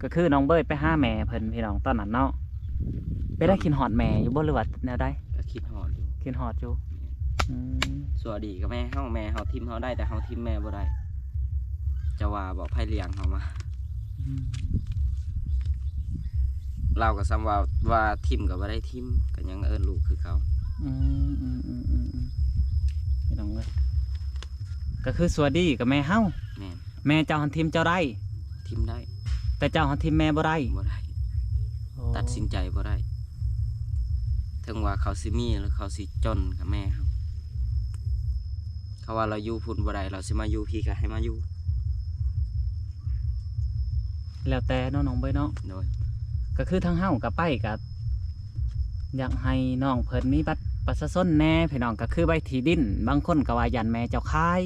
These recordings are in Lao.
ກໍຄືນ້ອງເບີຍໄປຫາແມ່ເພິ່ນພີ່ນ້ອງຕອນນັ້ນເນາະ. ເປັນໄດ້ ອືມ ຄິດຮອດແມ່ຢູ່ບໍ່ ຫຼືວ່າແນວໃດ? ກໍຄິດຮອດຢູ່. ຄິດຮອດຢູ່. ແມ່ນ. ອືມ. ຊົ່ວດີກັບແມ່ເຮົາ, ແມ່ເຮົາຖິ້ມເຮົາໄດ້ ແຕ່ເຮົາຖິ້ມແມ່ບໍ່ໄດ້. ເຈົ້າວ່າບໍ່ ໃຜລ້ຽງເຮົາມາ? ອືມ. ລາວກໍສ່ຳວ່າ ວ່າຖິ້ມກໍບໍ່ໄດ້ຖິ້ມ ກໍຍັງເອີ້ນລູກຄືເກົ່າ. ອືມ ອືມ ອືມ ອືມ ອືມ. ພີ່ນ້ອງເອີຍ ກໍຄືຊົ່ວດີກັບແມ່ເຮົາ. ແມ່ນ. ແມ່ເຈົ້າຫັ້ນຖິ້ມເຈົ້າໄດ້? ຖິ້ມໄດ້. ແຕ່ເຈົ້າຫັ້ນຖິ້ມແມ່ບໍ່ໄດ້? ບໍ່ໄດ້. ໂອ້ ຕັດສິນໃຈບໍ່ໄດ້. ເຖິງວ່າເຂົາຊິມີ ຫຼືເຂົາຊິຈົນ ກໍແມ່ເຮົາ. ເຂົາວ່າລາວຢູ່ພຸ້ນບໍ່ໄດ້ ລາວຊິມາຢູ່ພີ້ກໍໃຫ້ມາຢູ່. ແລ້ວແຕ່ເນາະ ນ້ອງເບີຍເນາະ. ໂດຍ. ກໍຄືທາງເຮົາກໍໄປ ກໍຢາກໃຫ້ນ້ອງເພິ່ນມີບັດປະຊາຊົນແດ່ພີ່ນ້ອງ, ກໍຄືໃບທີ່ດິນ. ບາງຄົນກໍວ່າຢ້ານແມ່ເຈົ້າຂາຍ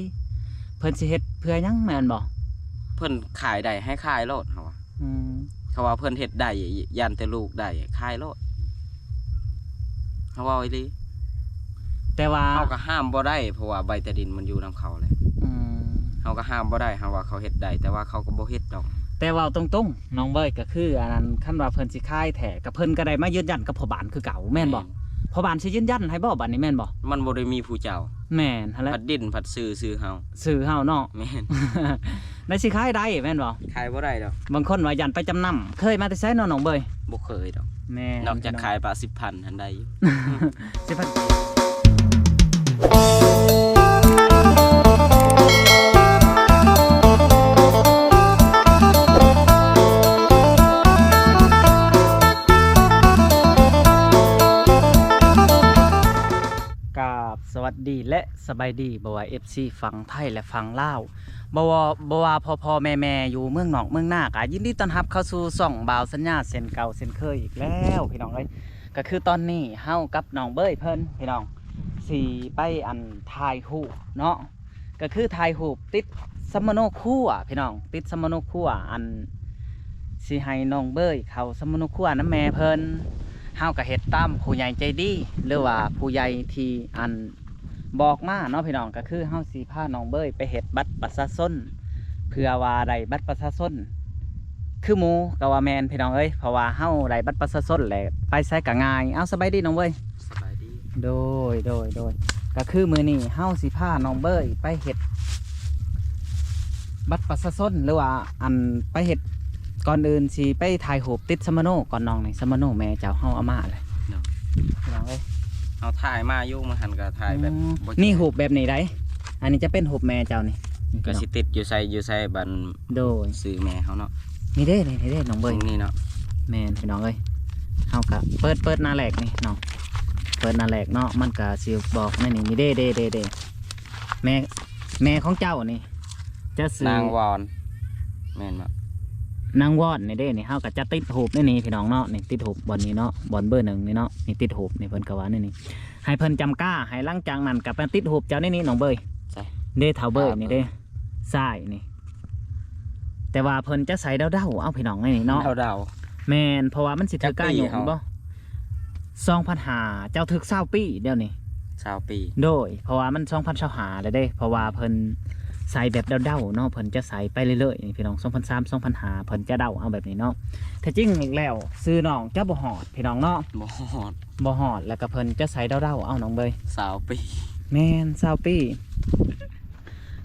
ເພິ່ນຊິເຮັດເພື່ອຫຍັງແມ່ນບໍ່? ເພິ່ນຂາຍໄດ້ໃຫ້ຂາຍໂລດ ເຮົາວ່າ. ອືມ. ເຂົາວ່າເພິ່ນເຮັດໄດ້ ຢ້ານແຕ່ລູກໄດ້ ຂາຍໂລດ ເຮົາເວົ້າອີ່ຫຼີ. ແຕ່ວ່າເຮົາກໍຫ້າມບໍ່ໄດ້ ເພາະວ່າໃບຕາດິນມັນຢູ່ນຳເຂົາແຫຼະ. ອືມ. ເຮົາກໍຫ້າມບໍ່ໄດ້ ຫາກວ່າເຂົາເຮັດໄດ້ ແຕ່ວ່າເຂົາກໍບໍ່ເຮັດດອກ. ແຕ່ເວົ້າຕົງໆ ນ້ອງເບີຍ ກໍຄືອັນນັ້ນ ຄັນວ່າເພິ່ນຊິຂາຍແທ້ ກໍເພິ່ນກໍໄດ້ມາຢືນຢັນກັບພໍ່ບ້ານຄືເກົ່າ ແມ່ນບໍ່? ແມ່ນ. ພໍ່ບ້ານຊິຢືນຢັນໃຫ້ບໍ່ ບັດນີ້ແມ່ນບໍ່? ມັນບໍ່ໄດ້ມີຜູ້ເຈົ້າ. ແມ່ນຫັ້ນແຫຼະ. ພັດດິນພັດຊື່ ຊື່ເຮົາ. ຊື່ເຮົາເນາະ. ແມ່ນ. ໄດ້ຊິຂາຍໄດ້ແມ່ນບໍ່? ຂາຍບໍ່ໄດ້ດອກ. ບາງຄົນວ່າຢ້ານໄປຈຳນຳ. ເຄີຍມາແຕ່ໃສເນາະ ນ້ອງເບີຍ? ບໍ່ເຄີຍດອກ. ແມ່ນ. ນອກຈາກຂາຍປາສິບພັນຫັ້ນໄດ້ຢູ່. ສິບພັນ. ກາບສະຫວັດດີ ແລະ ສະບາຍດີ ບໍ່ວ່າເອັຟຊີຝັ່ງໄທ ແລະ ຝັ່ງລາວ. ບໍ່ວ່າ ບໍ່ວ່າພໍ່ໆແມ່ໆຢູ່ເມືອງນອກເມືອງນາ ກໍຍິນດີຕ້ອນຮັບເຂົ້າສູ່ຊ່ອງບ່າວສັນຍາເຊັ່ນເກົ່າເຊັ່ນເຄີຍອີກແລ້ວ ພີ່ນ້ອງເອີຍ. ກໍຄືຕອນນີ້ເຮົາກັບນ້ອງເບີຍເພິ່ນ ພີ່ນ້ອງ ຊິໄປ ອັນ ຖ່າຍຮູບເນາະ, ກໍຄືຖ່າຍຮູບຕິດສຳມະໂນຄົວ ພີ່ນ້ອງ, ຕິດສຳມະໂນຄົວ ອັນ ຊິໃຫ້ນ້ອງເບີຍເຂົ້າສຳມະໂນຄົວນຳແມ່ເພິ່ນ. ເຮົາກໍເຮັດຕາມຜູ້ໃຫຍ່ໃຈດີ ຫຼືວ່າຜູ້ໃຫຍ່ທີ່ ອັນ ບອກມາເນາະ ພີ່ນ້ອງ, ກໍຄືເຮົາຊິພານ້ອງເບີຍໄປເຮັດບັດປະຊາຊົນ ເພື່ອວ່າໄດ້ບັດປະຊາຊົນຄືໝູ່ ກໍວ່າແມ່ນ ພີ່ນ້ອງເອີຍ, ເພາະວ່າເຮົາໄດ້ບັດປະຊາຊົນແລ້ວ ໄປໃສກໍງ່າຍ. ເອົາ ສະບາຍດີນ້ອງເບີຍ. ສະບາຍດີ. ໂດຍ ໂດຍ ໂດຍ. ກໍຄືມື້ນີ້ເຮົາຊິພານ້ອງເບີຍໄປເຮັດບັດປະຊາຊົນ ຫຼືວ່າ ອັນ ໄປເຮັດ ກ່ອນອື່ນຊິໄປຖ່າຍຮູບຕິດສຳມະໂນກ່ອນນ້ອງນີ້, ສຳມະໂນແມ່ເຈົ້າເຮົາເອົາມາແຫຼະ. ເນາະ ພີ່ນ້ອງເອີຍ ເຮົາຖ່າຍມາຢູ່ ມື້ຫັ້ນກໍຖ່າຍແບບ ອືມ ບໍ່ແຈ້ງ. ນີ້ຮູບແບບນີ້ໃດ໋, ອັນນີ້ຈະເປັນຮູບແມ່ເຈົ້ານີ້. ນີ້ ກໍ ພີ່ນ້ອງ ຊິຕິດຢູ່ໃສຢູ່ໃສບັດ. ໂດຍ. ຊື່ແມ່ເຮົາເນາະ. ນີ້ເດ້ ນີ້ ນີ້ເດ້ນ້ອງເບີຍ ນີ້ເນາະ. ແມ່ນ ພີ່ນ້ອງເອີຍ, ເຮົາກໍເປີດ ເປີດໜ້າແລກນີ້ເນາະ, ເປີດໜ້າແລກເນາະ ມັນກໍຊິບອກໃນນີ້. ນີ້ເດ້ ເດ້ ເດ້ ເດ້ ແມ່ ແມ່ຂອງເຈົ້ານີ້ ຈະຊື່ ນາງວອນ ແມ່ນບໍ່? ນາງວອນນີ້ເດ້. ນີ້ເຮົາກໍຈະຕິດຮູບໃນນີ້ ພີ່ນ້ອງເນາະ, ນີ້ຕິດຮູບບ່ອນນີ້ເນາະ, ບ່ອນເບີໜຶ່ງນີ້ເນາະ, ນີ້ຕິດຮູບນີ້ ເພິ່ນກໍວ່າໃນນີ້ ໃຫ້ເພິ່ນຈຳກາໃຫ້. ຫຼັງຈາກນັ້ນກໍໄປຕິດຮູບເຈົ້າໃນນີ້ນ້ອງເບີຍ. ໃສ? ເດ້ ທ້າວເບີນີ້ເດ້ ຊ້າຍນີ້. ແຕ່ວ່າເພິ່ນຈະໃສ່ເດົາໆ ເອົາ ພີ່ນ້ອງ ໃນນີ້ເນາະ. ເດົາໆ. ແມ່ນ, ເພາະວ່າມັນຊິຖືກກາຍຸ ຈັກປີເຮົາ? ບໍ່ ສອງພັນຫ້າ ເຈົ້າຖືກຊາວປີດຽວນີ້. ຊາວປີ. ໂດຍ, ເພາະວ່າມັນສອງພັນຊາວຫ້າແລ້ວເດ້, ເພາະວ່າເພິ່ນໃສ່ແບບເດົາໆເນາະ, ເພິ່ນຈະໃສ່ໄປເລື້ອຍໆນີ້ ພີ່ນ້ອງ, ສອງພັນສາມ ສອງພັນຫ້າ ເພິ່ນຈະເດົາເອົາແບບນີ້ເນາະ. ແທ້ຈິງແລ້ວຊື່ນ້ອງຈະບໍ່ຮອດ ພີ່ນ້ອງເນາະ, ບໍ່ຮອດ ບໍ່ຮອດ, ແລ້ວກໍເພິ່ນຈະໃສ່ເດົາໆ ເອົາ ນ້ອງເບີຍ. ຊາວປີ. ແມ່ນ ຊາວປີ.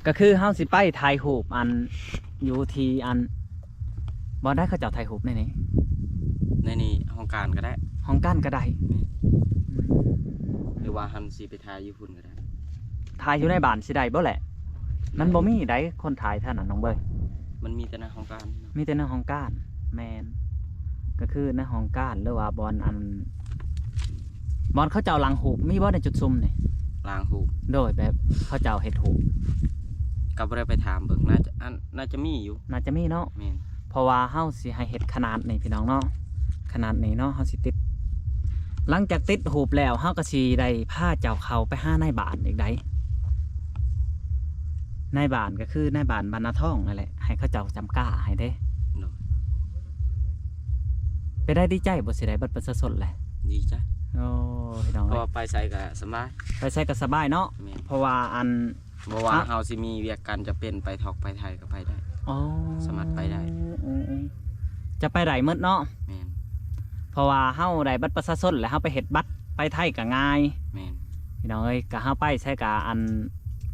ກໍຄືເຮົາຊິໄປຖ່າຍຮູບ ອັນ ຢູ່ທີ່ ອັນ ບ່ອນໃດເຂົາເຈົ້າຖ່າຍຮູບໃນນີ້? ໃນນີ້ ຫ້ອງການກໍໄດ້. ຫ້ອງການກໍໄດ້. ແມ່ນ. ອືມ. ຫຼືວ່າເຮົາຊິໄປຖ່າຍຢູ່ພຸ້ນກໍໄດ້. ຖ່າຍຢູ່ໃນບ້ານຊິໄດ້ບໍ່ແຫຼະ? ມັນບໍ່ມີໃດ໋ ຄົນຖ່າຍທ່ານ ນ້ອງເບີຍ. ມັນມີແຕ່ໃນຫ້ອງການ. ມີແຕ່ໃນຫ້ອງການ. ແມ່ນ. ກໍຄືໃນຫ້ອງການ ຫຼືວ່າບ່ອນ ອັນ ບ່ອນເຂົາເຈົ້າລ້າງຮູບ ມີບໍ່ໃນຈຸດຊຸມນີ້? ລ້າງຮູບ. ໂດຍ, ແບບເຂົາເຈົ້າເຮັດຮູບ. ກໍບໍ່ໄດ້ໄປຖາມເບິ່ງ, ໜ້າຈະ ອັນ ໜ້າຈະມີຢູ່. ໜ້າຈະມີເນາະ. ແມ່ນ. ເພາະວ່າເຮົາຊິໃຫ້ເຮັດຂະໜາດນີ້ ພີ່ນ້ອງເນາະ, ຂະໜາດນີ້ເນາະ, ເຮົາຊິຕິດ. ຫຼັງຈາກຕິດຮູບແລ້ວ ເຮົາກໍຊິໄດ້ພາເຈົ້າເຂົ້າໄປຫານາຍບ້ານອີກໃດ໋. ນາຍບ້ານກໍຄືນາຍບ້ານບ້ານນາທອງນັ້ນແຫຼະ, ໃຫ້ເຂົາເຈົ້າຈຳກາໃຫ້ເດ້. ໂດຍ. ເປັນໃດ ດີໃຈບໍ່ ຊິໄດ້ບັດປະຊາຊົນແຫຼະ? ດີໃຈ. ໂອ້ ພີ່ນ້ອງເອີຍ ເພາະວ່າໄປໃສກໍສະບາຍ. ໄປໃສກໍສະບາຍເນາະ. ແມ່ນ. ເພາະວ່າ ອັນ ບໍ່ວ່າ ອ່ະ ເຮົາຊິມີວຽກການຈຳເປັນໄປຖອກໄປໄຖກໍໄປໄດ້. ອໍ ສາມາດໄປໄດ້. ອືມໆ. ຈະໄປໄດ້ໝົດເນາະ. ແມ່ນ ເພາະວ່າເຮົາໄດ້ບັດປະຊາຊົນ ແລ້ວເຮົາໄປເຮັດບັດໄປໄທກໍງ່າຍ. ແມ່ນ ພີ່ນ້ອງເອີຍ ກໍເຮົາໄປໃສກໍ ອັນ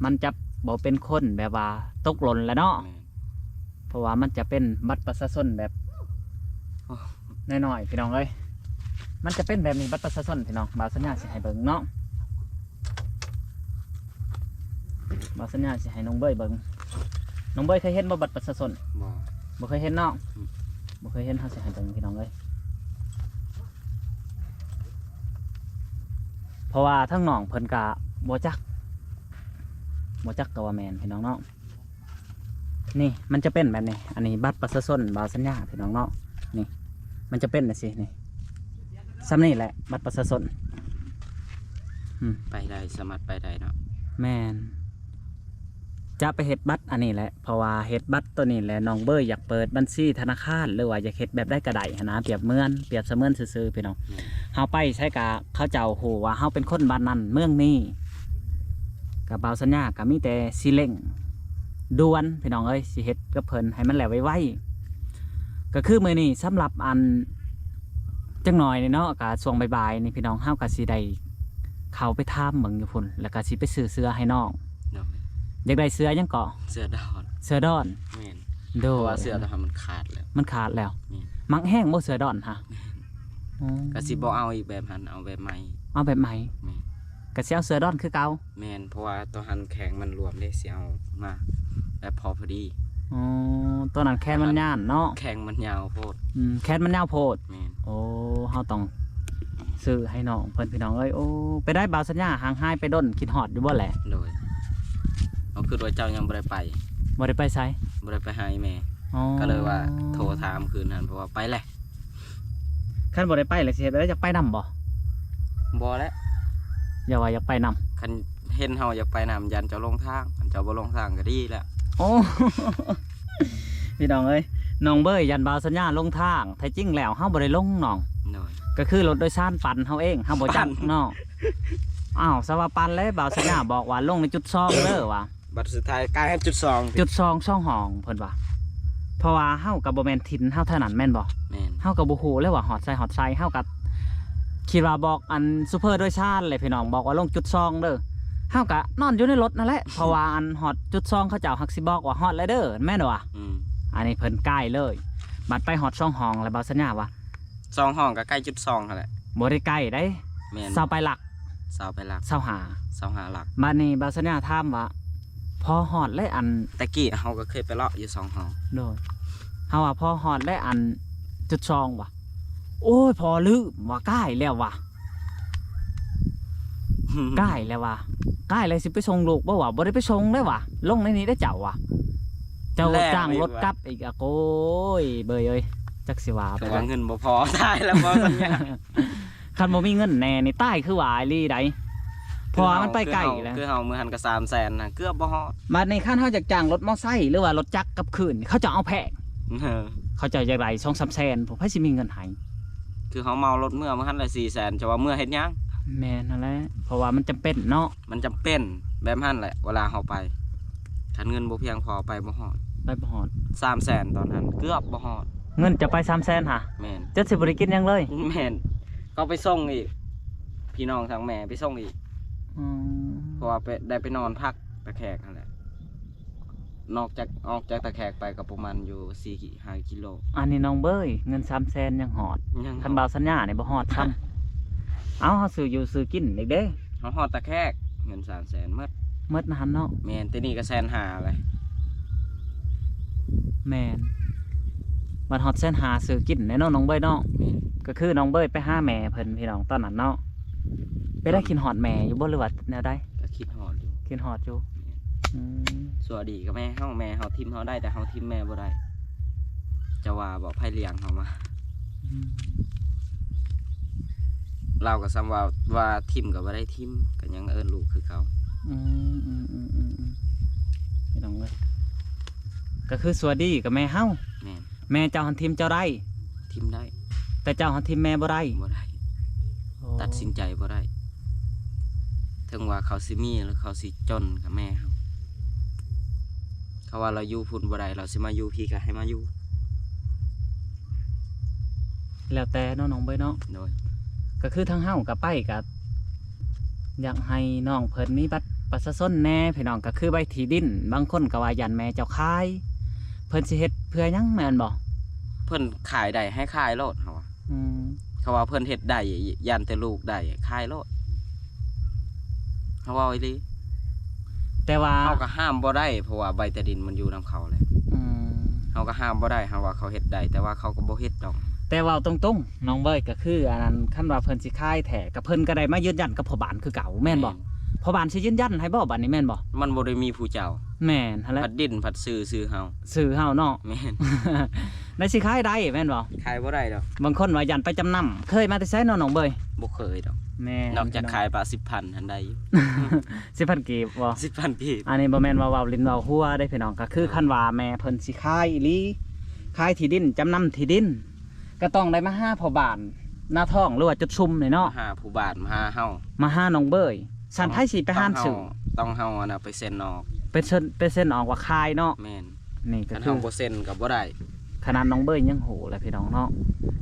ມັນຈະບໍ່ເປັນຄົນແບບວ່າຕົກຫຼົ່ນແຫຼະເນາະ. ແມ່ນ ເພາະວ່າມັນຈະເປັນບັດປະຊາຊົນແບບ ໂອ້ ນ້ອຍໆ ພີ່ນ້ອງເອີຍ ມັນຈະເປັນແບບນີ້ ບັດປະຊາຊົນ ພີ່ນ້ອງ. ບ່າວສັນຍາຊິໃຫ້ເບິ່ງເນາະ ບ່າວສັນຍາຊິໃຫ້ນ້ອງເບີຍເບິ່ງ. ນ້ອງເບີຍເຄີຍເຫັນບໍ່ ບັດປະຊາຊົນ? ບໍ່ ບໍ່ເຄີຍເຫັນເນາະ. ອືມ ບໍ່ເຄີຍເຫັນ ເຮົາຊິໃຫ້ເບິ່ງ ພີ່ນ້ອງເອີຍ ເພາະວ່າທາງນ້ອງເພິ່ນກະບໍ່ຈັກ ບໍ່ຈັກກໍວ່າແມ່ນ ພີ່ນ້ອງເນາະ. ນີ້ມັນຈະເປັນແບບນີ້ ອັນນີ້ບັດປະຊາຊົນບ່າວສັນຍາ ພີ່ນ້ອງເນາະ. ນີ້ມັນຈະເປັນຈັ່ງຊີ້ ນີ້ ສ່ຳນີ້ແຫຼະ ບັດປະຊາຊົນ. ອືມ ໄປໄດ້ ສາມາດໄປໄດ້ເນາະ. ແມ່ນ ຈະໄປເຮັດບັດອັນນີ້ແຫຼະ ເພາະວ່າເຮັດບັດໂຕນີ້ແຫຼະ ນ້ອງເບີຍຢາກເປີດບັນຊີທະນາຄານ ຫຼືວ່າຢາກເຮັດແບບໃດກໍໄດ້ຫັ້ນນະ ປຽບເໝືອນ ປຽບສະເໝືອນຊື່ໆ ພີ່ນ້ອງ. ແມ່ນ ເຮົາໄປໃສກະເຂົາເຈົ້າຮູ້ວ່າເຮົາເປັນຄົນບ້ານນັ້ນເມືອງນີ້ ກະບ່າວສັນຍາກະມີແຕ່ຊິເລັ່ງດ່ວນ ພີ່ນ້ອງເອີຍ ຊິເຮັດກັບເພິ່ນໃຫ້ມັນແລ້ວໄວໆ. ກະຄືມື້ນີ້ສຳລັບອັນ ຈັກໜ້ອຍນີ້ເນາະ ກະຊ່ວງບ່າຍໆນີ້ ພີ່ນ້ອງ ເຮົາກະຊິໄດ້ເຂົ້າໄປຖາມເບິ່ງຢູ່ພຸ້ນ ແລ້ວກະຊິໄປຊື້ເສື້ອໃຫ້ນ້ອງ. ໂດຍ ຢາກໄດ້ເສື້ອຫຍັງເກາະ? ເສື້ອດອນ ເສື້ອດອນ. ແມ່ນ ໂດຍ ເພາະວ່າເສື້ອຕົວຫັ້ນມັນຂາດແລ້ວ ມັນຂາດແລ້ວ. ແມ່ນ ມັກແຮງບໍ່ເສື້ອດອນຫະ? ແມ່ນ ອືມ ກະຊິບໍ່ເອົາອີກແບບຫັ້ນ ເອົາແບບໃໝ່ ເອົາແບບໃໝ່. ແມ່ນ ກະຊິເອົາເສື້ອດອນຄືເກົ່າ. ແມ່ນ ເພາະວ່າໂຕຫັ້ນແຂ້ງມັນລວມເດ້ ຊິເອົາມາແບບພໍ ພໍດີ. ອໍ ໂຕນັ້ນແຂນມັນຍານເນາະ ແຂນມັນຍາວໂພດ. ອືມ ແຂນມັນຍາວໂພດ. ແມ່ນ ໂອ້ ເຮົາຕ້ອງຊື້ໃຫ້ນ້ອງເພິ່ນ ພີ່ນ້ອງເອີຍ. ໂອ້ ໄປໄດ້ບ່າວສັນຍາ ຫ່າງຫາຍໄປດົນ ຄິດຮອດຢູ່ບໍ່ແຫຼະ? ໂດຍ ເຮົາຄິດວ່າເຈົ້າຍັງບໍ່ໄດ້ໄປ. ບໍ່ໄດ້ໄປໃສ? ບໍ່ໄດ້ໄປຫາອີ່ແມ່. ອໍ ກໍເລີຍວ່າໂທຖາມຄືນນັ້ນ ເພາະວ່າໄປແຫຼະ. ຄັນບໍ່ໄດ້ໄປແລ້ວຊິເຮັດແນວໃດ? ຢາກໄປນຳບໍ່? ບໍ່ແຫຼະ ຢ່າວ່າຢາກໄປນຳ. ຄັນເຫັນເຮົາຢາກໄປນຳ ຢ້ານເຈົ້າຫຼົງທາງ ຄັນເຈົ້າບໍ່ຫຼົງທາງກໍດີແລ້ວ. ໂອ້ ພີ່ນ້ອງເອີຍ ນ້ອງເບີຍຢ້ານບ່າວສັນຍາຫຼົງທາງ ແທ້ຈິງແລ້ວເຮົາບໍ່ໄດ້ຫຼົງນ້ອງ. ໂດຍ ກໍຄືລົດໂດຍສານປັ່ນເຮົາເອງ ເຮົາບໍ່ຈັກເນາະ. ອ້າວ ສະວ່າປັ່ນແລ້ວ ບ່າວສັນຍາບອກວ່າລົງໃນຈຸດສອງເດີວ່າ ບັດສຸດທ້າຍກາຍເປັນຈຸດສອງ ຈຸດສອງ ສອງຫ້ອງເພິ່ນວ່າ. ເພາະວ່າເຮົາກໍບໍ່ແມ່ນຖິ່ນເຮົາເທົ່ານັ້ນແມ່ນບໍ່? ແມ່ນ ເຮົາກໍບໍ່ຮູ້ເລີຍວ່າຮອດໃສຮອດໃສ ເຮົາກໍຄິດວ່າບອກອັນໂຊເຟີໂດຍສານແຫຼະພີ່ນ້ອງ ບອກວ່າລົງຈຸດສອງເດີ. ເຮົາກໍນອນຢູ່ໃນລົດນັ້ນແຫຼະ ເພາະວ່າອັນຮອດຈຸດສອງເຂົາເຈົ້າຮັກຊິບອກວ່າຮອດແລ້ວເດີ ແມ່ນບໍ່? ອືມ ອັນນີ້ເພິ່ນກາຍເລີຍ. ບັດໄປຮອດສອງຫ້ອງແລ້ວ ບ່າວສັນຍາວ່າ ສອງຫ້ອງກໍໃກ້ຈຸດສອງຫັ້ນແຫຼະ. ບໍ່ໄດ້ໃກ້ໃດ໋. ແມ່ນ ຊາວປາຍຫຼັກ ຊາວປາຍຫຼັກ ຊາວຫ້າ ຊາວຫ້າຫຼັກ. ບາດນີ້ບ່າວສັນຍາຖາມວ່າ ພໍຮອດແລ້ວອັນ ແຕ່ກີ້ເຮົາກໍເຄີຍໄປເລາະຢູ່ສອງຫ້ອງ. ໂດຍ ເຮົາວ່າພໍຮອດແລ້ວອັນຈຸດສອງຫວາ? ໂອ້ຍ ພໍລືມວ່າກາຍແລ້ວຫວາ ກາຍແລ້ວຫວາ ກາຍແລ້ວຊິໄປສົ່ງລູກບໍ່ຫວາ? ບໍ່ໄດ້ໄປສົ່ງເດ້ຫວາ ລົງໃນນີ້ເດ້ເຈົ້າຫວາ. ເຈົ້າຈ້າງລົດກັບອີກອະ ໂອ້ຍ ເບີຍເອີຍ ຈັກຊິວ່າໄປ ແຕ່ວ່າເງິນບໍ່ພໍ ຕາຍແລ້ວບໍ່ສັນຍາ. ຄັນບໍ່ມີເງິນແນ່ນີ້ຕາຍຄືວ່າອີ່ຫຼີໃດ໋ ເພາະວ່າມັນໄປໄກແລ້ວ. ຄືເຮົາ ຄືເຮົາມື້ຫັ້ນກໍສາມແສນນະ ເກືອບບໍ່ຮອດ. ບາດນີ້ຄັນເຮົາຢາກຈ້າງລົດມໍໄຊ ຫຼືວ່າລົດຈັກກັບຄືນ ເຂົາເຈົ້າເອົາແພງ. ເອີ ເຂົາເຈົ້າຢາກໄດ້ສອງສາມແສນພຸ້ນ ໃຜຊິມີເງິນໃຫ້? ຄືເຮົາເໝົາລົດເມືອມື້ຫັ້ນແຫຼະສີ່ແສນ ຈະວ່າເມືອເຮັດຫຍັງ? ແມ່ນຫັ້ນແຫຼະ ເພາະວ່າມັນຈຳເປັນເນາະ. ມັນຈຳເປັນແບບຫັ້ນແຫຼະ ເວລາເຮົາໄປ ຄັນເງິນບໍ່ພຽງພໍໄປບໍ່ຮອດ ໄປບໍ່ຮອດ. ສາມແສນຕອນນັ້ນເກືອບບໍ່ຮອດ. ເງິນຈະໄປສາມແສນຫາ? ແມ່ນ ຈົນຊິບໍ່ໄດ້ກິນຫຍັງເລີຍ. ແມ່ນ ເຂົາໄປສົ່ງອີກ ພີ່ນ້ອງທາງແມ່ໄປສົ່ງອີກ. ອືມ ເພາະວ່າໄປ ໄດ້ໄປນອນພັກຕາແຂກຫັ້ນແຫຼະ. ນອກຈາກ ອອກຈາກຕາແຂກໄປກໍປະມານຢູ່ສີ່ ຫ້າກິໂລ. ອັນນີ້ນ້ອງເບີຍ ເງິນສາມແສນຍັງຮອດ ຍັງຮອດ. ຄັນບ່າວສັນຍານີ້ບໍ່ຮອດຊ້ຳ. ເອົ້າ ເຮົາຊື້ຢູ່ຊື້ກິນອີກເດ້. ເຮົາຮອດຕາແຂກ ເງິນສາມແສນໝົດ ໝົດນະຫັ້ນເນາະ. ແມ່ນ ແຕ່ນີ້ກໍແສນຫ້າແຫຼະ. ແມ່ນ ບັດຮອດແສນຫ້າຊື້ກິນແນ່ເນາະ ນ້ອງເບີຍເນາະ. ແມ່ນ ກໍຄືນ້ອງເບີຍໄປຫາແມ່ເພິ່ນ ພີ່ນ້ອງ ຕອນນັ້ນເນາະ. ເປັນໄດ້ ອືມ ຄິດຮອດແມ່ຢູ່ບໍ່ ຫຼືວ່າແນວໃດ? ກໍຄິດຮອດຢູ່ ຄິດຮອດຢູ່. ແມ່ນ ອືມ ຊົ່ວດີກັບແມ່ເຮົາ ແມ່ເຮົາຖິ້ມເຮົາໄດ້ ແຕ່ເຮົາຖິ້ມແມ່ບໍ່ໄດ້. ຈະວ່າບໍ່ ໃຜລ້ຽງເຮົາມາ? ອືມ ລາວກໍສ່ຳວ່າ ວ່າຖິ້ມກໍບໍ່ໄດ້ຖິ້ມ ກໍຍັງເອີ້ນລູກຄືເກົ່າ. ອືມ ອືມ ອືມ ອືມ ອືມ ພີ່ນ້ອງເອີຍ ກໍຄືຊົ່ວດີກັບແມ່ເຮົາ. ແມ່ນ ແມ່ເຈົ້າຫັ້ນຖິ້ມເຈົ້າໄດ້ ຖິ້ມໄດ້ ແຕ່ເຈົ້າຫັ້ນຖິ້ມແມ່ບໍ່ໄດ້. ບໍ່ໄດ້ ໂອ້ ຕັດສິນໃຈບໍ່ໄດ້ ເຖິງວ່າເຂົາຊິມີ ຫຼືເຂົາຊິຈົນ ກໍແມ່ເຮົາ. ເຂົາວ່າລາວຢູ່ພຸ້ນບໍ່ໄດ້ ລາວຊິມາຢູ່ພີ້ກໍໃຫ້ມາຢູ່. ແລ້ວແຕ່ເນາະ ນ້ອງເບີຍເນາະ. ໂດຍ ກໍຄືທາງເຮົາກໍໄປ ກໍຢາກໃຫ້ນ້ອງເພິ່ນມີບັດປະຊາຊົນແດ່ພີ່ນ້ອງ, ກໍຄືໃບທີ່ດິນ. ບາງຄົນກໍວ່າຢ້ານແມ່ເຈົ້າຂາຍ ເພິ່ນຊິເຮັດເພື່ອຫຍັງແມ່ນບໍ່? ເພິ່ນຂາຍໄດ້ໃຫ້ຂາຍໂລດ ເຮົາວ່າ. ອືມ ເຂົາວ່າເພິ່ນເຮັດໄດ້ ຢ້ານແຕ່ລູກໄດ້ ຂາຍໂລດ ເຮົາເວົ້າອີ່ຫຼີ. ແຕ່ວ່າເຮົາກໍຫ້າມບໍ່ໄດ້ ເພາະວ່າໃບຕາດິນມັນຢູ່ນຳເຂົາແຫຼະ. ອືມ ເຮົາກໍຫ້າມບໍ່ໄດ້ ເຮົາວ່າເຂົາເຮັດໄດ້ ແຕ່ວ່າເຂົາກໍບໍ່ເຮັດດອກ. ແຕ່ເວົ້າຕົງໆ ນ້ອງເບີຍ ກໍຄືອັນນັ້ນ ຄັນວ່າເພິ່ນຊິຂາຍແທ້ ກໍເພິ່ນກໍໄດ້ມາຢືນຢັນກັບພໍ່ບ້ານຄືເກົ່າແມ່ນບໍ່? ແມ່ນ. ພໍ່ບ້ານຊິຢືນຢັນໃຫ້ບໍ່ບາດນີ້ແມ່ນບໍ່? ມັນບໍ່ໄດ້ມີຜູ້ເຈົ້າ. ແມ່ນຫັ້ນແຫຼະ. ພັດດິນພັດຊື່ ຊື່ເຮົາ ຊື່ເຮົາເນາະ. ແມ່ນ. ໄດ້ຊິຂາຍໄດ້ແມ່ນບໍ່? ຂາຍບໍ່ໄດ້ດອກ. ບາງຄົນວ່າຢ້ານໄປຈຳນຳ. ເຄີຍມາແຕ່ໃສເນາະ ນ້ອງເບີຍ? ບໍ່ເຄີຍດອກ. ແມ່ນ. ນອກຈາກຂາຍປາສິບພັນຫັ້ນໄດ້ຢູ່. ສິບພັນກີບບໍ່? ສິບພັນກີບ. ອັນນີ້ບໍ່ແມ່ນວ່າເວົ້າຫຼິ້ນເວົ້າຫົວເດ້ພີ່ນ້ອງ, ກໍຄື ໂດຍ ຄັນວ່າແມ່ເພິ່ນຊິຂາຍອີ່ຫຼີ ຂາຍທີ່ດິນ ຈຳນຳທີ່ດິນ ກໍຕ້ອງໄດ້ມາຫາພໍ່ບ້ານນາທອງ ຫຼືວ່າຈຸດຊຸມນີ້ເນາະ. ມາຫາຜູ້ບ້ານ ມາຫາເຮົາ ມາຫານ້ອງເບີຍ. ຊັ້ນໃຜຊິໄປຫານຊື້? ຕ້ອງເຮົາ ຕ້ອງເຮົາອັນນ່າໄປເຊັນອອກ ໄປເຊັນ ໄປເຊັນອອກວ່າຂາຍເນາະ. ແມ່ນ. ນີ້ກໍ ຄັນ ຄື ເຮົາບໍ່ເຊັນກໍບໍ່ໄດ້. ຂະໜາດນ້ອງເບີຍຍັງຮູ້ແຫຼະພີ່ນ້ອງເນາະ,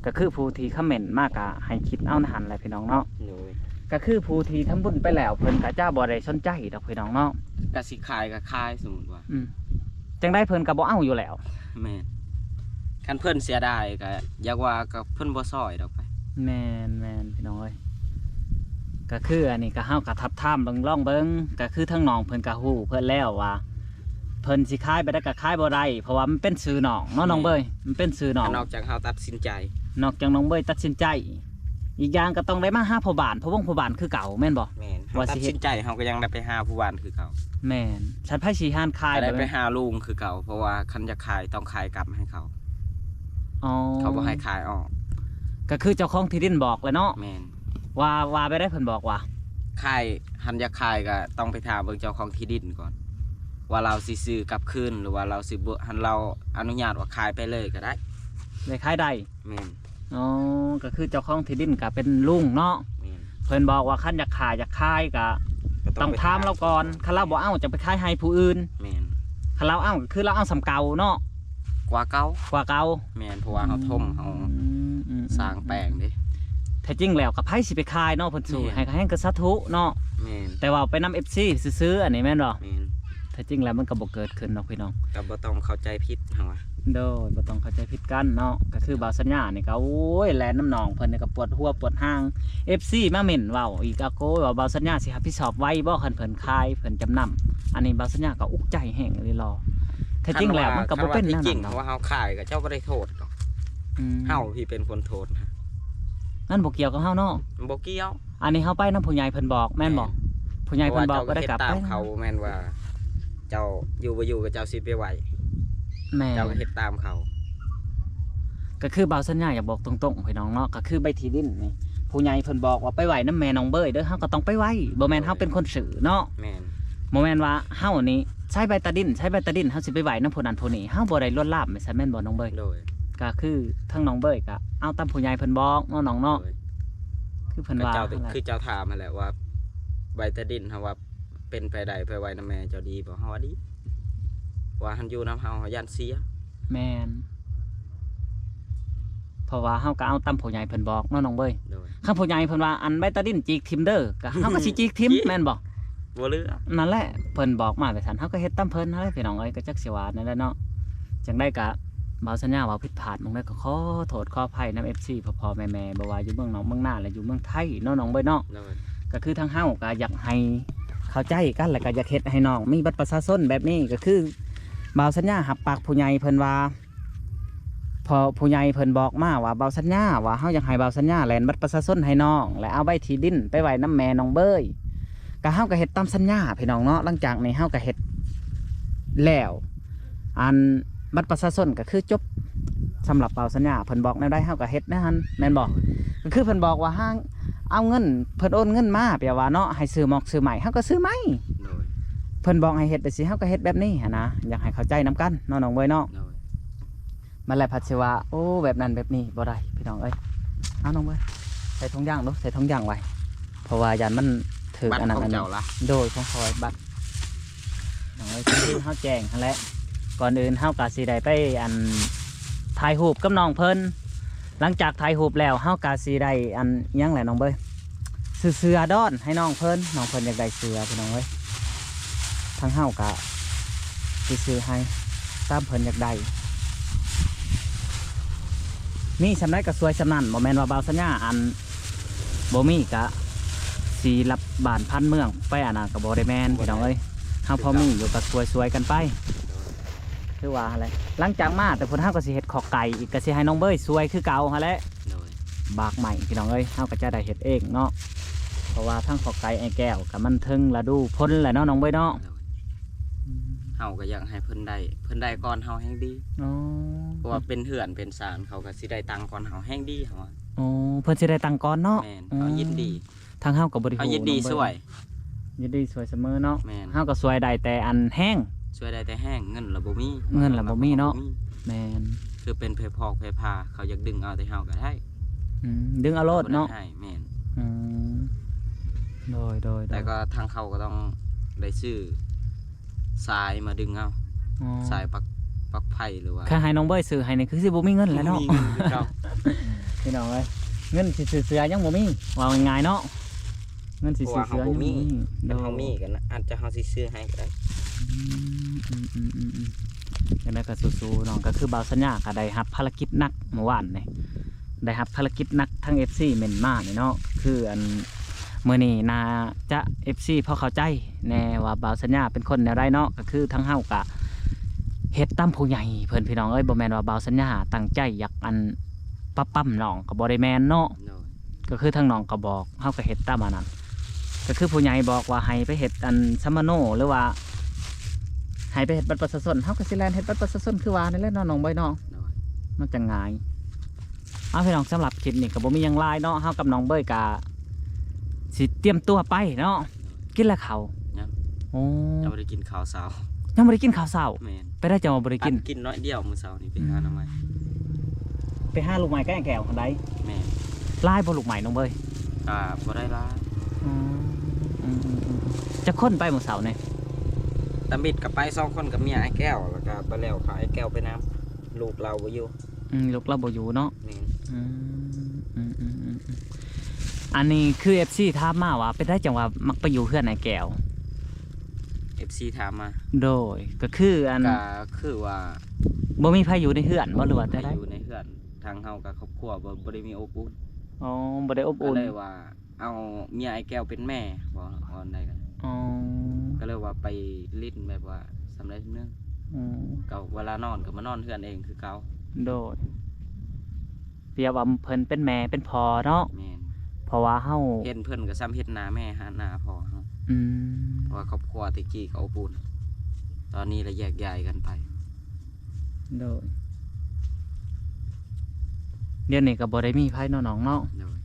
ກໍຄືຜູ້ທີ່ຄອມເມັນມາກໍໃຫ້ຄິດເອົາໃນຫັ້ນແຫຼະພີ່ນ້ອງເນາະ. ໂດຍ. ກໍຄືຜູ້ທີ່ທຳບຸນໄປແລ້ວ ເພິ່ນກໍຈະບໍ່ໄດ້ສົນໃຈດອກພີ່ນ້ອງເນາະ. ກໍຊິຂາຍກໍຂາຍ ສົມມຸດວ່າ. ອືມ ຈັ່ງໃດເພິ່ນກໍບໍ່ເອົາຢູ່ແລ້ວ. ແມ່ນ. ຄັນເພິ່ນເສຍດາຍກໍຢາກວ່າ ກໍເພິ່ນບໍ່ຊ່ອຍດອກໄປ. ແມ່ນໆ ພີ່ນ້ອງເອີຍ. ກໍຄືອັນນີ້ກໍ ເຮົາກໍທັບທາມເບິ່ງ ລອງເບິ່ງ. ກໍຄືທາງນ້ອງເພິ່ນກໍຮູ້ເພິ່ນແລ້ວວ່າ ເພິ່ນຊິຂາຍໄປໄດ້ກໍຂາຍບໍ່ໄດ້ ເພາະວ່າມັນເປັນຊື່ນ້ອງເນາະ ນ້ອງເບີຍ. ແມ່ນ. ມັນເປັນຊື່ນ້ອງ. ນອກຈາກເຮົາຕັດສິນໃຈ ນອກຈາກນ້ອງເບີຍຕັດສິນໃຈ. ອີກຢ່າງກໍຕ້ອງໄດ້ມາຫາພໍ່ບ້ານ ພໍ່ວົງພໍ່ບ້ານຄືເກົ່າແມ່ນບໍ່? ແມ່ນ. ວ່າ ເຮົາຕັດສິນໃຈ ເຮົາກໍຍັງໄດ້ໄປຫາຜູ້ບ້ານຄືເກົ່າ. ແມ່ນ. ສັດໃຜຊິຫານຂາຍ ກໍໄດ້ໄປຫາລຸງຄືເກົ່າ ເພາະວ່າຄັນຢາກຂາຍຕ້ອງຂາຍກັບໃຫ້ເຂົາ. ອໍ. ເຂົາບໍ່ໃຫ້ຂາຍອອກ. ກໍຄືເຈົ້າຂອງທີ່ດິນບອກແຫຼະເນາະ. ແມ່ນ. ວ່າ ວ່າແບບໃດເພິ່ນບອກວ່າ ຂາຍ ຄັນຢາກຂາຍກໍຕ້ອງໄປຖາມເບິ່ງເຈົ້າຂອງທີ່ດິນກ່ອນ ວ່າລາວຊິຊື້ກັບຄືນ ຫຼືວ່າລາວຊິບໍ່ ຄັນລາວອະນຸຍາດວ່າຂາຍໄປເລີຍກໍໄດ້. ໄດ້ຂາຍໄດ້. ແມ່ນ. ອໍ ກໍຄືເຈົ້າຂອງທີ່ດິນກໍເປັນລຸງເນາະ. ແມ່ນ. ເພິ່ນບອກວ່າຄັນຢາກຂາຍ ຢາກຂາຍກໍ ກໍຕ້ອງ ຕ້ອງຖາມລາວກ່ອນ. ໄປຖາມ ຄັນລາວບໍ່ເອົາ ຈັ່ງໄປຂາຍໃຫ້ຜູ້ອື່ນ. ແມ່ນ. ຄັນລາວເອົາ ກໍຄືລາວເອົາສ່ຳເກົ່າເນາະ. ກວ່າເກົ່າ. ກວ່າເກົ່າ. ແມ່ນ. ເພາະວ່າເຮົາຖົມ ເຮົາ ອືມໆໆ ສ້າງແປງເດ້. ແທ້ຈິງແລ້ວກໍໃຜຊິໄປຂາຍເນາະ ເພິ່ນສູ້ ແມ່ນ ໃຫ້ກໍແຮ່ງກໍສາທຸເນາະ. ແມ່ນ. ແຕ່ວ່າໄປນຳເອັຟຊີຊື່ໆ ອັນນີ້ແມ່ນບໍ່? ແມ່ນ. ແທ້ຈິງແລ້ວມັນກໍບໍ່ເກີດຂຶ້ນດອກພີ່ນ້ອງ. ກໍບໍ່ຕ້ອງເຂົ້າໃຈຜິດ ເຮົາວ່າ. ໂດຍ ບໍ່ຕ້ອງເຂົ້າໃຈຜິດກັນເນາະ. ກໍຄືບ່າວສັນຍານີ້ກໍ ໂອ້ຍ ແລ່ນນຳນ້ອງເພິ່ນນີ້ກໍປວດຫົວປວດຫາງ. ເອັຟຊີມາເມັ້ນເວົ້າອີກ ອາໂກ ວ່າບ່າວສັນຍາຊິຮັບຜິດຊອບໄວບໍ່ ຄັນເພິ່ນຂາຍ ເພິ່ນຈຳນຳ. ອັນນີ້ບ່າວສັນຍາກໍອຸກໃຈແຮງອີ່ຫຼີ. ແທ້ຈິງແລ້ວມັນກໍບໍ່ເປັນແນວນັ້ນດອກ. ຄັນວ່າເຮົາຂາຍກໍເຈົ້າບໍ່ໄດ້ໂທດດອກ. ອືມ. ເຮົາທີ່ເປັນຄົນໂທດນະ. ມັນບໍ່ກ່ຽວກັບເຮົາເນາະ. ບໍ່ກ່ຽວ. ອັນນີ້ເຮົາໄປນຳຜູ້ໃຫຍ່ເພິ່ນບອກແມ່ນບໍ່? ແມ່ນ. ຜູ້ໃຫຍ່ເພິ່ນບອກກໍໄດ້ກັບໄປ. ເພາະວ່າເຈົ້າກໍເຮັດຕາມເຂົາ ແມ່ນວ່າເຈົ້າຢູ່ບໍ່ຢູ່ກໍເຈົ້າຊິໄປໄຫວ້. ແມ່ນ. ເຈົ້າກໍເຮັດຕາມເຂົາ. ກໍຄືບ່າວສັນຍາຢາກບອກຕົງໆ ພີ່ນ້ອງເນາະ, ກໍຄືໃບທີ່ດິນນີ້ ຜູ້ໃຫຍ່ເພິ່ນບອກວ່າໄປໄຫວ້ນຳແມ່ນ້ອງເບີຍເດີ, ເຮົາກໍຕ້ອງໄປໄຫວ້. ບໍ່ແມ່ນເຮົາເປັນຄົນຊື້ເນາະ. ແມ່ນ. ບໍ່ແມ່ນວ່າເຮົານີ້ໃຊ້ໃບຕາດິນ ໃຊ້ໃບຕາດິນ ເຮົາຊິໄປໄຫວ້ນຳຜູ້ນັ້ນຜູ້ນີ້, ເຮົາບໍ່ໄດ້ລວນລາມ ແມ່ນບໍ່ນ້ອງເບີຍ? ໂດຍ. ກໍຄືທາງນ້ອງເບີຍກໍເອົາຕາມຜູ້ໃຫຍ່ເພິ່ນບອກເນາະນ້ອງເນາະ. ໂດຍ. ຄືເພິ່ນວ່າ ເຈົ້າ ຄືເຈົ້າຖາມຫັ້ນແຫຼະວ່າ ໃບຕາດິນເຮົາວ່າເປັນໄປໄດ້ ໄປໄຫວ້ນຳແມ່ເຈົ້າດີບໍ່? ເຮົາວ່າດີ. ວ່າຄັນຢູ່ນຳເຮົາ ເຮົາຢ້ານເສຍ. ແມ່ນ. ເພາະວ່າເຮົາກໍເອົາຕາມຜູ້ໃຫຍ່ເພິ່ນບອກເນາະນ້ອງເບີຍ. ໂດຍ. ຄັນຜູ້ໃຫຍ່ເພິ່ນວ່າ ອັນໃບຕາດິນຈີກຖິ້ມເດີ ກໍເຮົາກໍຊິຈີກຖິ້ມ ແມ່ນບໍ່? ບໍ່ເຫຼືອ. ນັ້ນແຫຼະ ເພິ່ນບອກມາແບບຊັ້ນ ເຮົາກໍເຮັດຕາມເພິ່ນຫັ້ນແຫຼະ ພີ່ນ້ອງເອີຍ, ກໍຈັກຊິວ່າແນວໃດເນາະ. ຈັ່ງໃດກໍ ບ່າວສັນຍາເວົ້າຜິດພາດໝ່ອງໃດກໍຂໍໂທດຂໍອະໄພນຳເອັຟຊີພໍ່ໆແມ່ໆ ບໍ່ວ່າຢູ່ເມືອງນອກເມືອງນາ ແລະ ຢູ່ເມືອງໄທເນາະນ້ອງເບີຍເນາະ. ໂດຍ. ກໍຄືທາງເຮົາກໍຢາກໃຫ້ເຂົ້າໃຈກັນ ແລະ ກໍຢາກເຮັດໃຫ້ນ້ອງມີບັດປະຊາຊົນແບບນີ້, ກໍຄືບ່າວສັນຍາຮັບປາກຜູ້ໃຫຍ່ເພິ່ນວ່າ ເພາະຜູ້ໃຫຍ່ເພິ່ນບອກມາວ່າ ບ່າວສັນຍາ ວ່າເຮົາຢາກໃຫ້ບ່າວສັນຍາແລ່ນບັດປະຊາຊົນໃຫ້ນ້ອງ ແລະ ເອົາໃບທີ່ດິນໄປໄວ້ນຳແມ່ນ້ອງເບີຍ. ກໍເຮົາກໍເຮັດຕາມສັນຍາພີ່ນ້ອງເນາະ, ຫຼັງຈາກນີ້ເຮົາກໍເຮັດແລ້ວ ອັນບັດປະຊາຊົນກໍຄືຈົບ. ສຳລັບບ່າວສັນຍາ ເພິ່ນບອກແນວໃດເຮົາກໍເຮັດແນວນັ້ນ ແມ່ນບໍ່? ກໍຄືເພິ່ນບອກວ່າ ຫາເອົາເງິນ ເພິ່ນໂອນເງິນມາ ແປວ່າເນາະ ໃຫ້ຊື້ໝອກຊື້ໄມ້ ເຮົາກໍຊື້ໄມ້. ໂດຍ. ເພິ່ນບອກໃຫ້ເຮັດແບບຊີ້ ເຮົາກໍເຮັດແບບນີ້ຫັ້ນນະ, ຢາກໃຫ້ເຂົ້າໃຈນຳກັນເນາະນ້ອງເບີຍເນາະ. ໂດຍ. ມັນແຫຼະພັດຊິວ່າ ໂອ້ ແບບນັ້ນແບບນີ້ບໍ່ໄດ້ພີ່ນ້ອງເອີຍ. ເອົານ້ອງເບີຍ ໃສ່ຖົງຢາງດູ ໃສ່ຖົງຢາງໄວ້ ເພາະວ່າຢ້ານມັນຖືກອັນນັ້ນອັນນີ້. ບັດຂອງເຈົ້າລະ? ໂດຍ ຂອງຂ້ອຍບັດ. ນ້ອງເອີຍ ຄືເຮົາແຈ້ງຫັ້ນແຫຼະ, ກ່ອນອື່ນເຮົາກໍຊິໄດ້ໄປ ອັນ ຖ່າຍຮູບກັບນ້ອງເພິ່ນ ຫຼັງຈາກຖ່າຍຮູບແລ້ວ ເຮົາກະຊິໄດ້ອັນຫຍັງແຫຼະນ້ອງເບີຍ ຊື້ເສື້ອດອນໃຫ້ນ້ອງເພິ່ນ ນ້ອງເພິ່ນຢາກໄດ້ເສື້ອພີ່ນ້ອງເອີຍ. ທາງເຮົາກະຊິຊື້ໃຫ້ຕາມເພິ່ນຢາກໄດ້ ມີສ່ຳໃດກະຊ່ວຍສ່ຳນັ້ນ ບໍ່ແມ່ນວ່າບ່າວສັນຍາອັນ ບໍ່ມີກະຊິລັບບ້ານພັນເມືອງໄປ ອັນນັ້ນກະບໍ່ໄດ້ແມ່ນ ບໍ່ໄດ້ ພີ່ນ້ອງເອີຍ. ເຮົາພໍມີຢູ່ກະຊ່ວຍໆກັນໄປ ຄືວ່າຫັ້ນແຫຼະ. ຫຼັງຈາກມາແຕ່ພຸ້ນ ເຮົາກະຊິເຮັດຄອກໄກ່ອີກ ກະຊິໃຫ້ນ້ອງເບີຍຊ່ວຍຄືເກົ່າຫັ້ນແຫຼະ ໂດຍ ບາກໄມ້ພີ່ນ້ອງເອີຍ ເຮົາກະຈະໄດ້ເຮັດເອງເນາະ ເພາະວ່າທັງຄອກໄກ່ອ້າຍແກ້ວກະມັນເຖິງລະດູຝົນແລ້ວເນາະ ນ້ອງເບີຍເນາະ ໂດຍ. ເຮົາກະຢາກໃຫ້ເພິ່ນໄດ້ ເພິ່ນໄດ້ກ່ອນເຮົາແຮ່ງດີ ອໍ ເພາະວ່າເປັນເຮືອນເປັນຊານ ເຂົາກະຊິໄດ້ຕັງກ່ອນເຮົາແຮ່ງດີ ເຮົາວ່າ ອໍ ເພິ່ນຊິໄດ້ຕັງກ່ອນເນາະ ແມ່ນ ອືມ ເຮົາຍິນດີ ທາງເຮົາກະບໍລິຫູ ເຮົາຍິນດີຊ່ວຍ ຍິນດີຊ່ວຍສະເໝີເນາະ ແມ່ນ ເຮົາກະຊ່ວຍໄດ້ແຕ່ອັນແຮງ ຊ່ວຍໄດ້ແຕ່ແຮງ ເງິນລະບໍ່ມີ ເງິນລະບໍ່ມີເນາະ ແມ່ນ ຄືເປັນແພພອກແພພາ ເຂົາຢາກດຶງເອົາແຕ່ເຮົາກະໄດ້ ອືມ ດຶງເອົາໂລດເນາະ ເຂົາບໍ່ໄດ້ໃຫ້ ແມ່ນ ອືມ ໂດຍໆໆ ແຕ່ກະທາງເຂົາກະຕ້ອງໄດ້ຊື້ ສາຍມາດຶງເອົາ ອໍ ສາຍປັກ ປັກໄຟ ຫຼືວ່າ ຄັນໃຫ້ນ້ອງເບີຍຊື້ໃຫ້ນີ້ຄືຊິບໍ່ມີເງິນແລ້ວເນາະ ບໍ່ມີເງິນຄືເກົ່າ ພີ່ນ້ອງເອີຍ ເງິນຊິຊື້ເສື້ອຍັງບໍ່ມີ ເວົ້າງ່າຍໆເນາະ ເງິນຊິຊື້ເສື້ອຍັງບໍ່ມີ ເພາະວ່າເຮົາບໍ່ມີ ໂດຍ ຄັນເຮົາມີກະອາດຈະເຮົາຊິຊື້ໃຫ້ກະໄດ້ ອືມໆໆໆ ຈັ່ງໃດກະສູ້ໆ ນ້ອງ ກະຄືບ່າວສັນຍາກະໄດ້ຮັບພາລະກິດໜັກມື້ວານນີ້ ໄດ້ຮັບພາລະກິດໜັກ ທັງເອັຟຊີເມັ້ນມານີ້ເນາະ ຄືອັນ ມື້ນີ້ໜ້າຈະເອັຟຊີພໍເຂົ້າໃຈແດ່ວ່າບ່າວສັນຍາເປັນຄົນແນວໃດເນາະ ກະຄືທາງເຮົາກະເຮັດຕາມຜູ້ໃຫຍ່ເພິ່ນ ພີ່ນ້ອງເອີຍ ບໍ່ແມ່ນວ່າບ່າວສັນຍາຕັ້ງໃຈຢາກອັນປັບປຳນ້ອງກະບໍ່ໄດ້ແມ່ນເນາະ ໂດຍ ກະຄືທາງນ້ອງກະບອກ ເຮົາກະເຮັດຕາມອັນນັ້ນ ກະຄືຜູ້ໃຫຍ່ບອກວ່າໃຫ້ໄປເຮັດອັນສຳມະໂນ ຫຼືວ່າໃຫ້ໄປເຮັດບັດປະຊາຊົນ ເຮົາກະຊິແລ່ນເຮັດບັດປະຊາຊົນຄືວ່ານີ້ແຫຼະເນາະ ນ້ອງເບີຍເນາະ ໂດຍ ມັນຈັ່ງງ່າຍ. ເອົາ ພີ່ນ້ອງ ສຳລັບຄລິບນີ້ກະບໍ່ມີຫຍັງຫຼາຍເນາະ ເຮົາກັບນ້ອງເບີຍກະຊິຕຽມຕົວໄປເນາະ ກິນແລ້ວເຂົ້າ ຍັງ ໂອ້ ຍັງບໍ່ໄດ້ກິນເຂົ້າເຊົ້າ ຍັງບໍ່ໄດ້ກິນເຂົ້າເຊົ້າ ແມ່ນ ເປັນໃດຈັ່ງວ່າບໍ່ໄດ້ກິນ ອັນກິນໜ້ອຍດຽວມື້ເຊົ້ານີ້ ໄປຫາໜໍ່ໄມ້ ອືມ ໄປຫາລູກໄມ້ກັບອ້າຍແກ້ວຫັ້ນໃດ ແມ່ນ ຫຼາຍບໍ່ລູກໄມ້ນ້ອງເບີຍ ກະບໍ່ໄດ້ຫຼາຍ ອືມ ອືມໆໆ ຈັກຄົນໄປມື້ເຊົ້ານີ້ ຕາມິດກະໄປສອງຄົນກັບເມຍອ້າຍແກ້ວ ແລ້ວກະບໍ່ແລ້ວພາອ້າຍແກ້ວໄປນຳ ລູກລາວບໍ່ຢູ່ ອືມ ລູກລາວບໍ່ຢູ່ເນາະ ແມ່ນ ອືມ ອືມໆໆ ອັນນີ້ຄືເອັຟຊີຖາມມາວ່າ ເປັນໃດຈັ່ງວ່າມັກໄປຢູ່ເຮືອນອ້າຍແກ້ວ ເອັຟຊີຖາມມາ ໂດຍ ກະຄືອັນ ກະຄືວ່າ ບໍ່ມີໃຜຢູ່ໃນເຮືອນບໍ່ ຫຼືວ່າແນວໃດ ຢູ່ໃນເຮືອນ ທາງເຮົາກະຄອບຄົວບໍ່ ບໍ່ໄດ້ມີອົບອຸ່ນ ອໍ ບໍ່ໄດ້ອົບອຸ່ນ ກະເລີຍວ່າ ເອົາເມຍອ້າຍແກ້ວເປັນແມ່ ເວົ້າ ເວົ້າແນວໃດກະ ອໍ ກະເລີຍວ່າໄປຫຼິ້ນແບບວ່າສ່ຳໃດສ່ຳໜຶ່ງ ອືມ ກະເວລານອນກະມານອນເຮືອນເອງຄືເກົ່າ ໂດຍ ປຽບວ່າເພິ່ນເປັນແມ່ເປັນພໍ່ເນາະ ແມ່ນ ເພາະວ່າເຮົາ ເຫັນເພິ່ນກະສ່ຳເຫັນໜ້າແມ່ຫາໜ້າພໍ່ເຮົາ ອືມ ເພາະວ່າຄອບຄົວແຕ່ກີ້ກະອົບອຸ່ນ ຕອນນີ້ລະແຍກຍ້າຍກັນໄປ ໂດຍ ດຽວນີ້ກະບໍ່ໄດ້ມີໃຜເນາະນ້ອງເນາະ ໂດຍ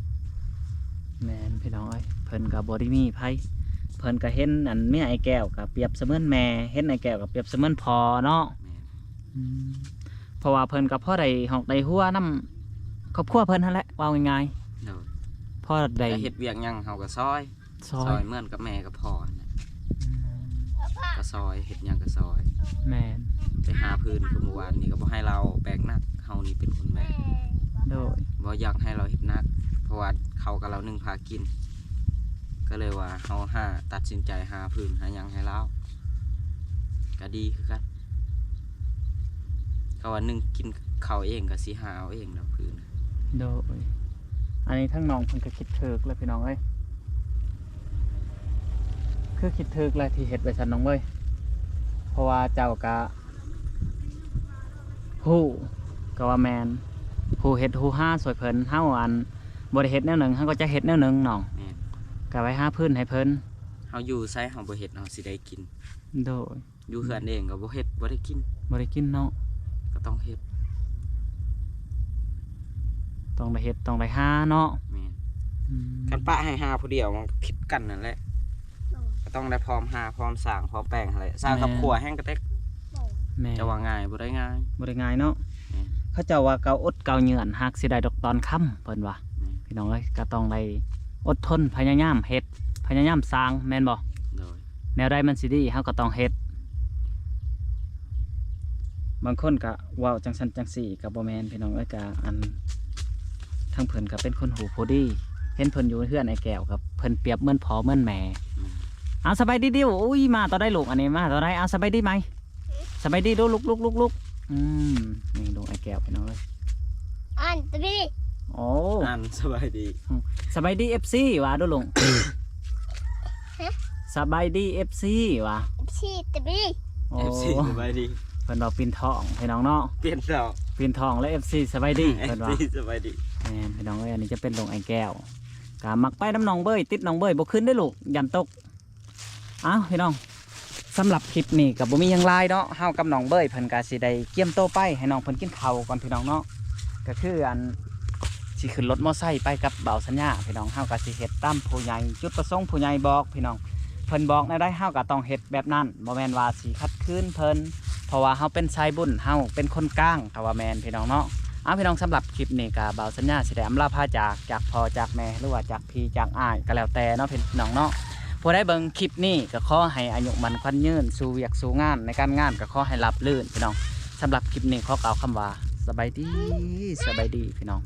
ແມ່ນພີ່ນ້ອງເອີຍ ເພິ່ນກະບໍ່ໄດ້ມີໃຜ ເພິ່ນກະເຫັນອັນເມຍອ້າຍແກ້ວກະປຽບສະເໝືອນແມ່ ເຫັນອ້າຍແກ້ວກະປຽບສະເໝືອນພໍ່ເນາະ ແມ່ນ ອືມ ເພາະວ່າເພິ່ນກະພໍໄດ້ຮອກໄດ້ຫົວນຳຄອບຄົວເພິ່ນຫັ້ນແຫຼະ ເວົ້າງ່າຍໆ ໂດຍ ພໍໄດ້ ກະເຮັດວຽກຫຍັງເຮົາກະຊ່ອຍ ຊ່ອຍ ຊ່ອຍເໝືອນກັບແມ່ກັບພໍ່ຫັ້ນແຫຼະ ອືມ ກະຊ່ອຍ ເຮັດຫຍັງກະຊ່ອຍ ແມ່ນ ໄປຫາຟືນຄືມື້ວານນີ້ກະບໍ່ໃຫ້ລາວແບກໜັກ ເຮົານີ້ເປັນຄົນແບກ ໂດຍ ບໍ່ຢາກໃຫ້ລາວເຮັດໜັກ ເພາະວ່າເຂົ້າກະລາວໜຶ້ງພາກິນ ກະເລີຍວ່າເຮົາຫາ ຕັດສິນໃຈຫາຟືນຫາຫຍັງໃຫ້ລາວ ກະດີຄືກັນ ເຂົາວ່າໜຶ້ງກິນເຂົ້າເອງກະຊິຫາເອົາເອງດອກຟືນ ໂດຍ ອັນນີ້ທາງນ້ອງເພິ່ນກະຄິດຖືກແລ້ວພີ່ນ້ອງເອີຍ ຄືຄິດຖືກແລ້ວທີ່ເຮັດໄວ້ຊັ້ນນ້ອງເອີຍ ເພາະວ່າເຈົ້າກະຮູ້ ກະວ່າແມ່ນ ຮູ້ເຮັດຮູ້ຫາຊ່ວຍເພິ່ນ ເຮົາອັນບໍ່ໄດ້ເຮັດແນວໜຶ່ງ ເຮົາກະຈະເຮັດແນວໜຶ່ງນ້ອງ ແມ່ນ ກະໄປຫາຟືນໃຫ້ເພິ່ນ ເຮົາຢູ່ໃສເຮົາບໍ່ເຮັດເຮົາຊິໄດ້ກິນ ໂດຍ ຢູ່ເຮືອນເອງກະບໍ່ເຮັດ ບໍ່ໄດ້ກິນ ບໍ່ໄດ້ກິນເນາະ ກະຕ້ອງເຮັດ ຕ້ອງໄດ້ເຮັດ ຕ້ອງໄດ້ຫາເນາະ ແມ່ນ ອືມ ຄັນປະໃຫ້ຫາຜູ້ດຽວມັນກະຜິດກັນຫັ້ນແຫຼະ ກະຕ້ອງໄດ້ພ້ອມຫາ ພ້ອມສ້າງ ພ້ອມແປງຫັ້ນແຫຼະ ສ້າງ ແມ່ນ ຄອບຄົວແຮງກະເຕັກ ແມ່ນ ຈະວ່າງ່າຍ ບໍ່ໄດ້ງ່າຍ ບໍ່ໄດ້ງ່າຍເນາະ ແມ່ນ ເຂົາເຈົ້າວ່າເກົາອົດເກົາເຍືອນ ຫາກຊິໄດ້ດອກຕອນຄຳ ເພິ່ນວ່າ ແມ່ນ ພີ່ນ້ອງເອີຍ ກະຕ້ອງໄດ້ອົດທົນ ພະຍາຍາມເຮັດ ພະຍາຍາມສ້າງ ແມ່ນບໍ່ ໂດຍ ແນວໃດມັນຊິດີ ເຮົາກະຕ້ອງເຮັດ ບາງຄົນກະເວົ້າຈັ່ງຊັ້ນຈັ່ງຊີ້ກະບໍ່ແມ່ນ ພີ່ນ້ອງເອີຍ ກະອັນ ທາງເພິ່ນກໍເປັນຄົນຮູ້ຜູ້ດີ ເຫັນເພິ່ນຢູ່ເຮືອນອ້າຍແກ້ວກໍເພິ່ນປຽບເໝືອນພໍ່ເໝືອນແມ່. ອືມ ເອົາ ສະບາຍດີດິວ. ອຸ້ຍ ມາຕອນໃດລູກ ອັນນີ້ມາຕອນໃດ? ເອົາ ສະບາຍດີໄມ? ສະບາຍດີດູ ລຸກໆໆໆ. ອືມ ນີ້ລຸງອ້າຍແກ້ວ ພີ່ນ້ອງເອີຍ. ອັນ ສະບາຍດີ. ໂອ້ ອັນ ສະບາຍດີ. ອືມ ສະບາຍດີ ເອັຟຊີ ວ່າດູລຸງ. ຮະ? ສະບາຍດີ ເອັຟຊີ ວ່າ. ເອັຟຊີ ສະບາຍດີ. ໂອ້ ເອັຟຊີ ສະບາຍດີ. ເພິ່ນວ່າປິ່ນທ້ອງ ພີ່ນ້ອງເນາະ ປ່ຽນທ້ອງ ປ່ຽນທ້ອງ ແລະ ເອັຟຊີ ສະບາຍດີ ເພິ່ນວ່າ ເອັຟຊີ ສະບາຍດີ. ແມ່ນ ພີ່ນ້ອງເອີຍ ອັນນີ້ຈະເປັນລຸງອ້າຍແກ້ວ ກະມັກໄປນຳນ້ອງເບີຍ ຕິດນ້ອງເບີຍບໍ່ຂຶ້ນເດ້ລູກ ຢ້ານຕົກ. ອ້າວ ພີ່ນ້ອງ ສຳລັບຄລິບນີ້ກໍບໍ່ມີຫຍັງຫຼາຍເນາະ ເຮົາກັບນ້ອງເບີຍເພິ່ນກໍຊິໄດ້ກຽມໂຕໄປ ໃຫ້ນ້ອງເພິ່ນກິນເຂົ້າກ່ອນ ພີ່ນ້ອງເນາະ. ກໍຄືອັນ ຊິຂຶ້ນລົດມໍໄຊໄປກັບບ່າວສັນຍາ ພີ່ນ້ອງ ເຮົາກໍຊິເຮັດຕາມຜູ້ໃຫຍ່ ຈຸດປະສົງຜູ້ໃຫຍ່ບອກ ພີ່ນ້ອງ ເພິ່ນບອກແນວໃດ ເຮົາກໍຕ້ອງເຮັດແບບນັ້ນ ບໍ່ແມ່ນວ່າຊິຂັດຂືນເພິ່ນ ເພາະວ່າເຮົາເປັນສາຍບຸນ ເຮົາເປັນຄົນກາງ ກໍວ່າແມ່ນ ພີ່ນ້ອງເນາະ. ເອົາ ພີ່ນ້ອງ ສຳລັບຄລິບນີ້ກໍບ່າວສັນຍາຊິໄດ້ອຳລາພາຈາກ ຈາກພໍ່ຈາກແມ່ ຫຼືວ່າຈາກພີ່ຈາກອ້າຍກໍແລ້ວແຕ່ເນາະ ພີ່ນ້ອງເນາະ. ຜູ້ໃດເບິ່ງຄລິບນີ້ກໍຂໍໃຫ້ອາຍຸໝັ້ນຂວັນຍືນ ສູ່ວຽກສູ່ງານ ໃນການງານກໍຂໍໃຫ້ລາບລື່ນ ພີ່ນ້ອງ. ສຳລັບຄລິບນີ້ຂໍກ່າວຄຳວ່າ ສະບາຍດີ ສະບາຍດີ ພີ່ນ້ອງ.